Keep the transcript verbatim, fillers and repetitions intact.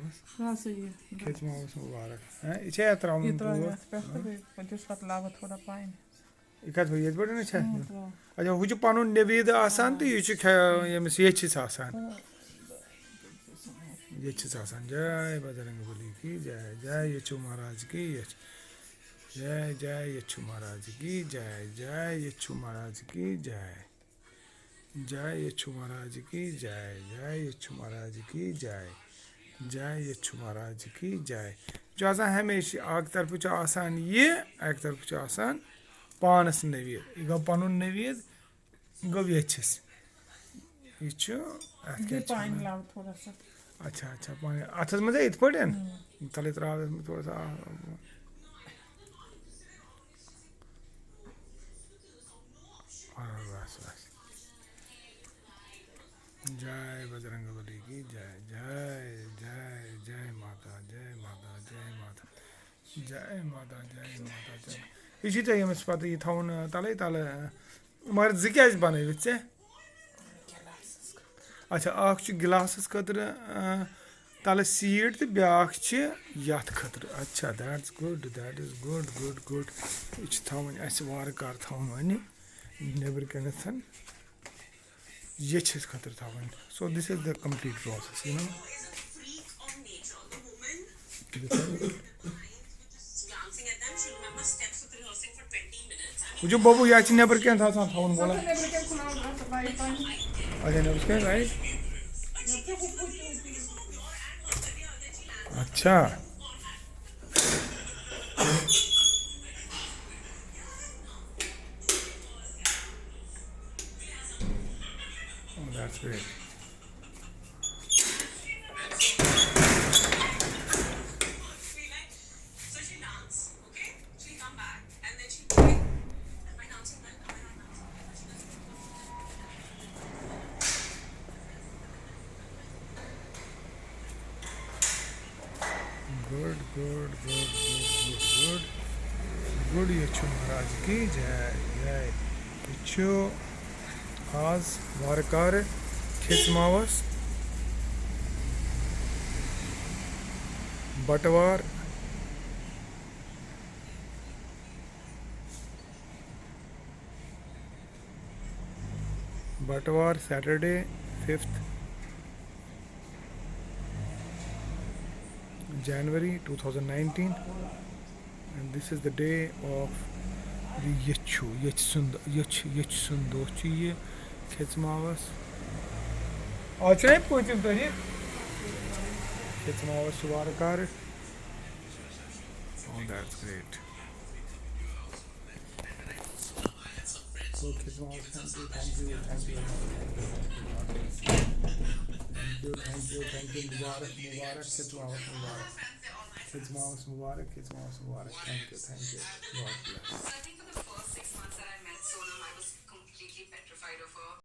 ہسا یہِ۔ کھیٚژِ ماوس مُبارک۔ ہاں، یہِ چھا یتھ ترٛاوُن یہِ ترٛٲوِو پوٗرٕ؟ اَتھ پٮ۪ٹھ تہٕ بیٚیہِ وۄنۍ چھُس پتہٕ لَوٕ تھوڑا پَنہِ۔ یہِ کَتھ ہُہ ییٚتہِ پٮ۪ٹھ چھا؟ اۭں، ترٛاو۔ اچھا، ہُہ چھُ پَنُن نوید آسان تہٕ یہِ چھُ کھے-، ییٚمِس ییٚتہِ چھِس آسان۔ اۭں۔ ییٚتہِ چھِس آسان۔ جاے بجرنگ بلی کی جاے، جاے یچھو مہاراج کی یچھ-، جاے، جاے یچھو مہاراج کی جاے، جاے یچھو مہاراج کی جاے۔ جاے یچھو مہاراج کی جاے، جاے یچھو مہاراج کی جاے، جاے یچھو مہاراج کی جاے۔ یہِ چھُ آسان ہمیشہِ، اَکہِ طرفہٕ چھُ آسان یہِ، اَکہِ طرفہٕ چھُ آسان پانَس نوید۔ یہِ گوٚو پَنُن نوید، گوٚو ییٚتھِس۔ یہِ چھُ، اَتھ کیٛاہ بیٚیہِ چھِ پانہِ وَنان؟ لَو تھوڑا سا۔ اچھا، اچھا، پانہِ۔ اَتھَس منٛز ہے یِتھ پٲٹھۍ؟ اۭں۔ تَلَے ترٛاو یَتھ منٛز تھوڑا سا۔ بس، بس۔ جاے بجرنگ بلی کی جاے، جاے، جاے، جاے ماتا، جاے ماتا، جاے ماتا، جاے ماتا، جاے ماتا۔ یہِ چھُے ژےٚ ییٚمِس پتہٕ یہِ تھاوُن، آ، تَلَے تَلہٕ، آ، مگر زٕ کیٛازِ بنٲوِتھ ژےٚ؟ اچھا، اکھ چھُ گِلاسَس خٲطرٕ، آ، تَلہٕ سیٖٹ تہٕ بیٛاکھ چھِ یَتھ خٲطرٕ۔ اچھا، that's good, that is good, good, good۔ یہِ چھِ تھاوٕنۍ اَسہِ وارٕ کارٕ تھاوُن وۄنۍ نیٚبرٕ کَنٮ۪تھ یَچھِس خٲطرٕ تھاوٕنۍ۔ So this is the complete process, you know۔ وٕچھِو بَبو، یہِ چھِ نیٚبرٕ کَنٮ۪تھ آسان تھاوُن وولا۔ اچھا، نیٚبرٕ کَنٮ۪تھ، right؟ اچھا۔ Oh, that's great. Good, good, good, good, good, good. Good، یہِ چھُ مہاراج کی جاے، جاے۔ یہِ چھُ آز وارٕ کارٕ کھیٚژماوَس بٹوار۔ بٹوار، Saturday, fifth January two thousand nineteen, and this is the day of the یچھو، یچھ سُنٛد، یچھ، یچھ سُنٛد دۄہ چھُ یہِ کھیٚژماوَس۔ آز چھُنہ پوٗنٛژِم تٲریٖخ؟ کھیٚژماوَس چھُ وارٕ کارٕ۔ Oh, that's great. Okay, so thank you, thank you, thank you, thank you, thank you, thank you, thank you, Mubarak, Mubarak, کھیٚژماوَس Mubarak, کھیٚژماوَس Mubarak, کھیٚژماوَس Mubarak. Thank you, thank you. God bless.